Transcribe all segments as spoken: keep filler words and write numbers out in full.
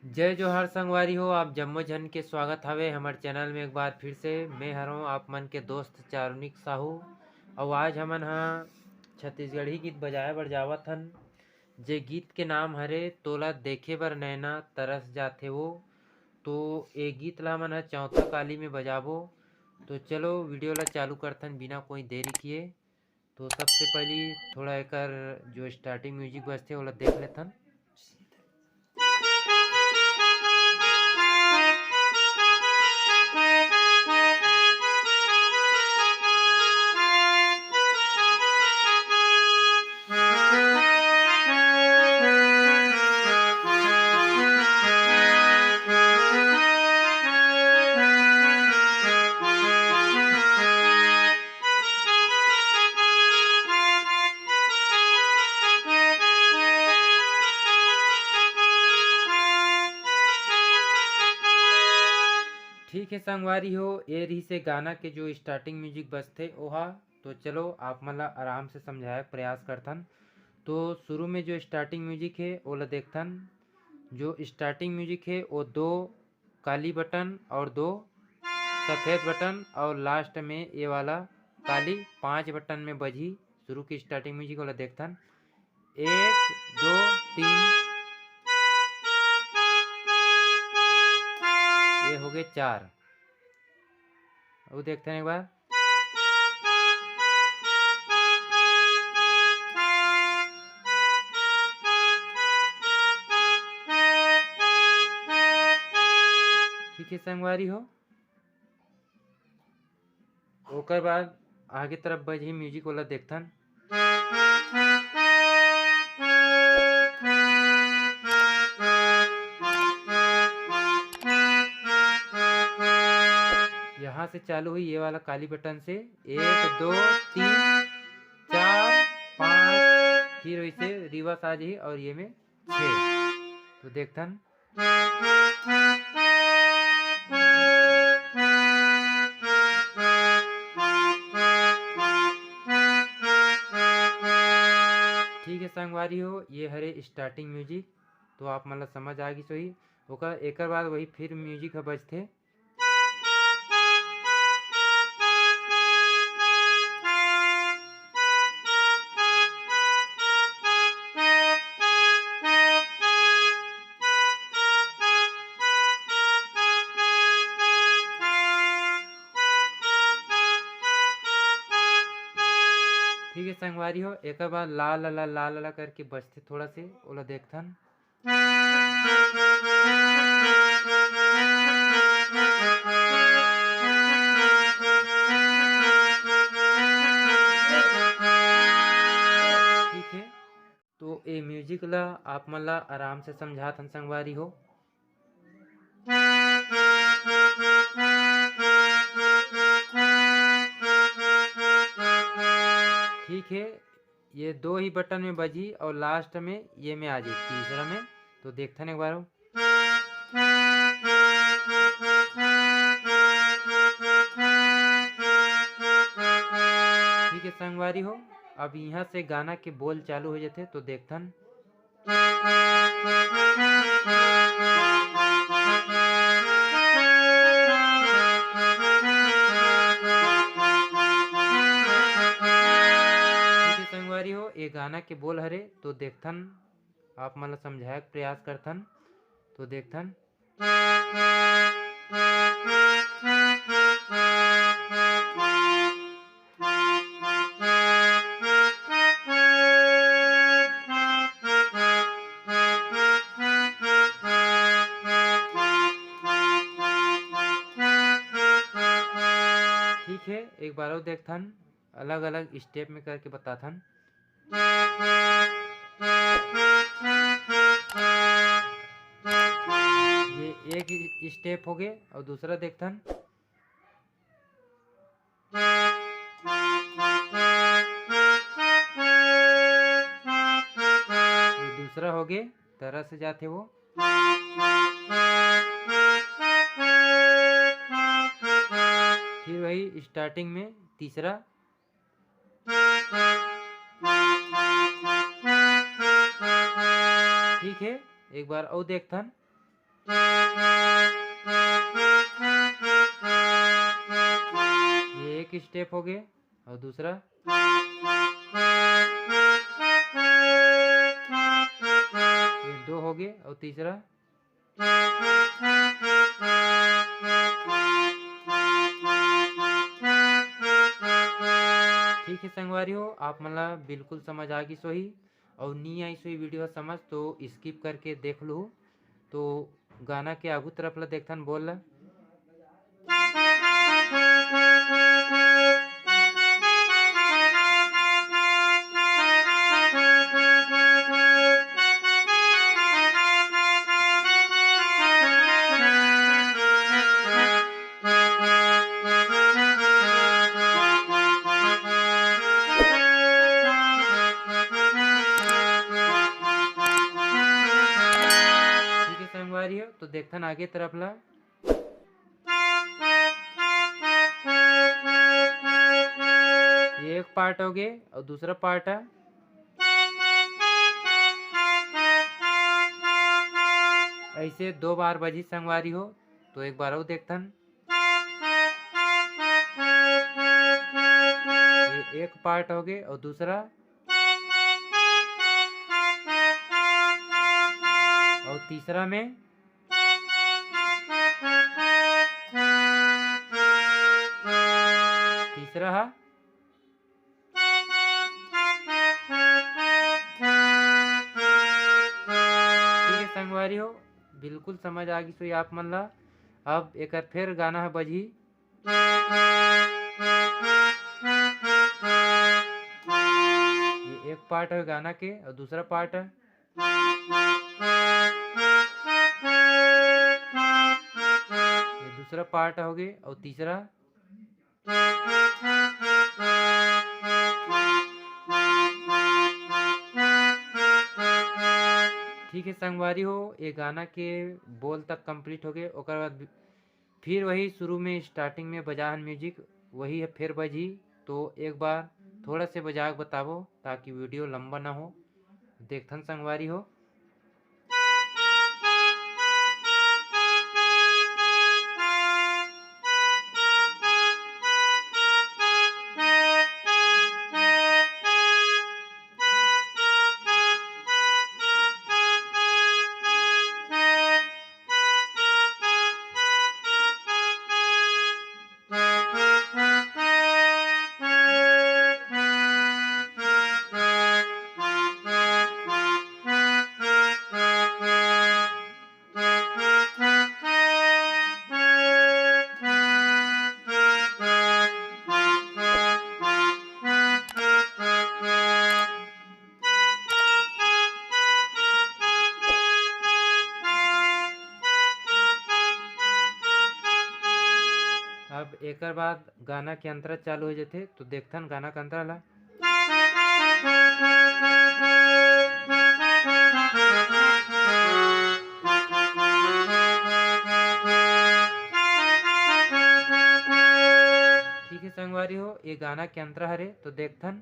जय जोहार संगवारी हो, आप जम्मो झन के स्वागत हवे हमर चैनल में एक बार फिर से। मैं हरों आप मन के दोस्त चारुनिक साहू, अउ आज हमन ह छत्तीसगढ़ी गीत बजाए बर जावत हन, जे गीत के नाम हरे तोला देखे बर नैना तरस जाथे वो। तो ए गीत ला हमन ह चौथा काली में बजाबो। तो चलो वीडियो ला चालू करथन बिना कोई देरी किए। तो सबसे पहली थोड़ा एकर जो स्टार्टिंग म्यूजिक बजथे ओला देख लेथन। ठीक है संगवारी हो, ये रहिसे गाना के जो स्टार्टिंग म्यूजिक बजथे ओहा। तो चलो आप मन ला आराम से समझाए के प्रयास करथन। तो शुरू में जो स्टार्टिंग म्यूजिक है ओला देखथन। जो स्टार्टिंग म्यूजिक है वो दो काली बटन और दो सफेद बटन और लास्ट में ये वाला काली पांच बटन में बजही। शुरू की स्टार्टिंग म्यूजिक वाला देखथन, एक, दो, तीन, ये हो गए चार। वो देखथन एक बार। ठीक है संगवारी हो, ओकर बाद आगे तरफ बजही म्यूजिक वाला देखथन। यहाँ से चालू हुई ये वाला काली बटन से, एक, दो, तीन, चार, पाँच, फिर वैसे रिवर्स आ जाही और ये में छः। तो देखथन। ठीक है संगवारी हो, ये हरे स्टार्टिंग म्यूजिक। तो आप मन ला समझ आ गिस होही। ओकर एकर बाद वही फिर म्यूजिक ह बजथे। ठीक है संगवारी हो, एकर बाद ला ला ला ला ला ला करके बजथे थोड़ा से, ओला देखथन। ठीक है, तो ए म्यूजिक ला आप मन ला आराम से समझात हन संगवारी हो। ठीक है, ये दो ही बटन में बजी और लास्ट में ये में आ जाए तीसरा में। तो देखथन एक बार। ठीक है संगवारी हो, अब यहाँ से गाना के बोल चालू हो जाते, तो देखथन। ठीक है संगवारी हो, ये गाना के बोल हरे, तो देखथन, आप मन ला समझाए के प्रयास करथन, तो देखथन। ठीक है, एक बार और देखथन, अलग-अलग स्टेप में करके बताथन। ये एक स्टेप हो गए और दूसरा देखथन। ये दूसरा हो गए, तरह से जाते वो। फिर वही स्टार्टिंग में तीसरा। ठीक है, एक बार और देखथन। ये एक स्टेप हो गए। और दूसरा, ये दो हो गए। और तीसरा, ठीक है संगवारी हो, आप मन ला बिल्कुल समझ आ गिस होही। और नी आइस होही वीडियो समझ, तो स्किप करके देख लो। तो गाना के आगू तरफ ला देखथन, बोल ला। ठीक है संगवारी हो, तो देखथन आगे तरफ ला। ये एक पार्ट हो गए और दूसरा पार्ट है, ऐसे दो बार बजी संगवारी हो। तो एक बार और देखथन। ये एक पार्ट हो गए और दूसरा, और तीसरा में, तीसरा हा। ठीक है संगवारी हो, बिल्कुल समझ आ गिस होही आप मन ला। अब एकर फिर गाना ह बजही। ये एक पार्ट है गाना के और दूसरा पार्ट है, ये दूसरा पार्ट हो गए और तीसरा। ठीक है संगवारी हो, ये गाना के बोल तक कंप्लीट हो गए। ओकर बाद फिर वही शुरू में, स्टार्टिंग में बजा हन म्यूजिक, वही है फिर बजी। तो एक बार थोड़ा से बजा के बताबो, ताकि वीडियो लंबा ना हो। देखथन संगवारी हो। अब एकर बाद गाना के अंतरा चालू हो जाथे, तो देखथन गाना के अंतरा ला। ठीक है संगवारी हो, ये गाना के अंतरा हरे, तो देखथन।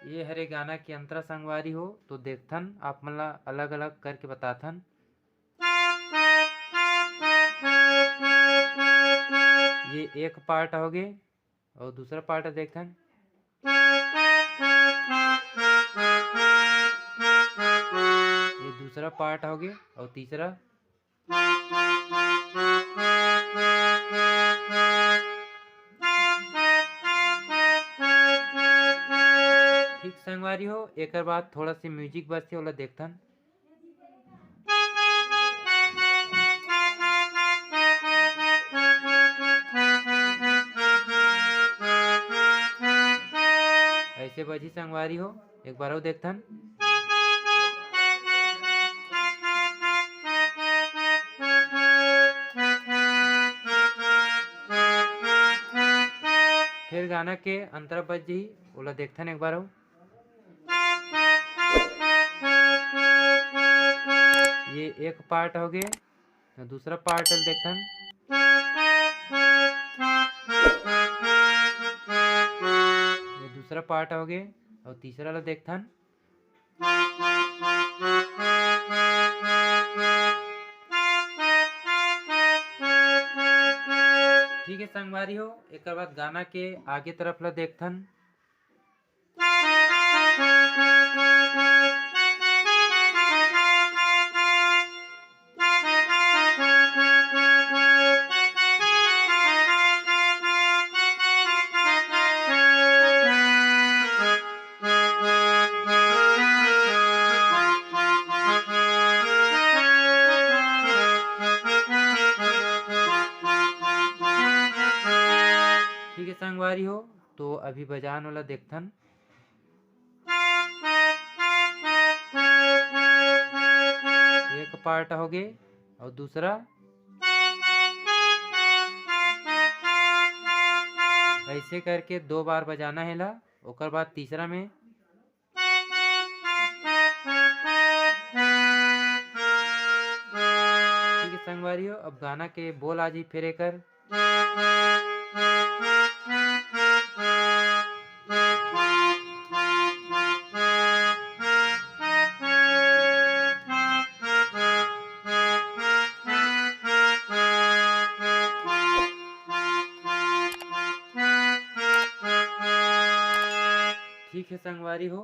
ये हरे गाना के अंतरा संगवारी हो, तो देखथन आप मन ला अलग-अलग करके बताथन। ये एक पार्ट हो गे और दूसरा पार्ट देखथन। ये दूसरा पार्ट हो गे और तीसरा। ठीक संगवारी हो, एकर बाद थोड़ा से म्यूजिक बजथे, ओला देखथन। ऐसे बजी संगवारी हो, एक बार अउ देखथन। फिर गाना के अंतरा बज जही, ओला देखथन एक बार अउ। एक पार्ट होगे, दूसरा पार्ट ल देखथन। ये दूसरा पार्ट होगे, अउ तीसरा ल देखथन। ठीक है संगवारी हो, एकर बाद गाना के आगे तरफ ला देखथन। ठीक है संगवारी हो, तो अभी बजान वाला देखथन। एक पार्ट होगे, अउ दूसरा ऐसे करके दो बार बजाना हे ला। ओकर बाद तीसरा में, ठीक है संगवारी हो, अब गाना के बोल आ जी फिर एकर। ठीक है संगवारी हो,